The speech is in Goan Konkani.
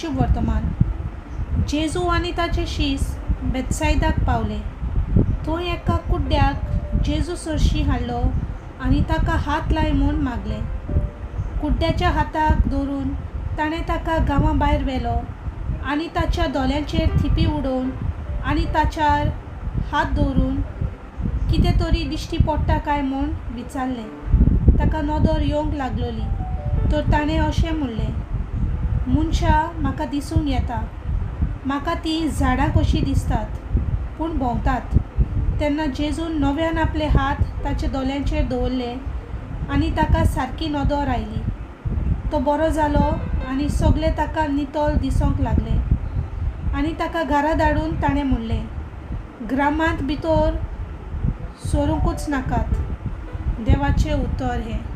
शुभवर्तमान. जेजू आनी ताचे शीस बेत्सायदाक पावले. थंय एका कुड्ड्याक जेजू सरशीं हाडलो आनी ताका हात लाय म्हूण मागलें. कुड्ड्याच्या हाताक धरून ताणें ताका गांवा भायर व्हेलो आनी ताच्या दोळ्यांचेर थिपी उडोवन आनी ताच्यार हात दवरून कितें तरी दिश्टी पडटा काय म्हूण विचारलें. ताका नदर येवंक लागलोली तर ताणें अशें म्हणलें, मनशां म्हाका दिसूंक येता, म्हाका तीं झाडां कशीं दिसतात पूण भोंवतात. तेन्ना जेजून नव्यान आपले हात ताच्या दोळ्यांचेर दवरले आनी ताका सारकी नदर आयली. तो बरो जालो आनी सगळे ताका नितळ दिसूंक लागले. आनी ताका घरा धाडून ताणें म्हणलें, ग्रामांत भितर सरुंकूच नाकात. देवाचें उतर हें.